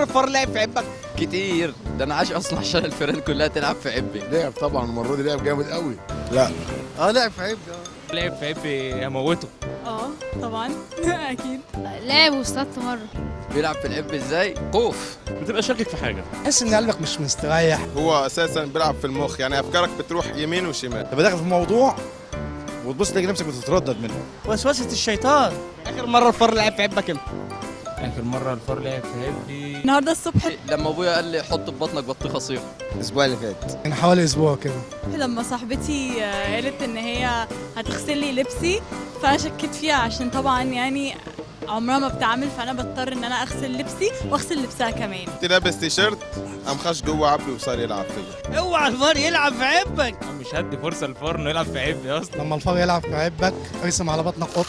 الفار لعب في عبك؟ كتير، ده انا عايش اصلا عشان الفيران كلها تلعب في عبي. لعب طبعا المرة دي، لعب جامد قوي. لا لعب في عبي. لعب في عبي هموته. طبعا اكيد لعب واصطدت مرة. بيلعب في العب ازاي؟ خوف، بتبقى شاكك في حاجة، تحس ان قلبك مش مستريح. هو اساسا بيلعب في المخ، يعني افكارك بتروح يمين وشمال. تبقى داخل في موضوع وتبص تلاقي نفسك بتتردد منه. وسوسه الشيطان. اخر مرة الفار لعب في عبك امتى؟ اخر مرة الفار لعب في عبي النهارده الصبح، لما ابويا قال لي حط في بطنك بطيخه صيف. الاسبوع اللي فات، من حوالي اسبوع كده، لما صاحبتي قالت ان هي هتغسل لي لبسي، فانا شكيت فيها عشان طبعا يعني عمرها ما بتعمل، فانا بضطر ان انا اغسل لبسي واغسل لبسها كمان. كنت لابس تيشيرت قام خش جوه عبي وصار يلعب فيا. اوعى الفار يلعب في عبك. مش هدي فرصة للفار انه يلعب في عبي اصلا. لما الفار يلعب في عبك ارسم على بطنك قط.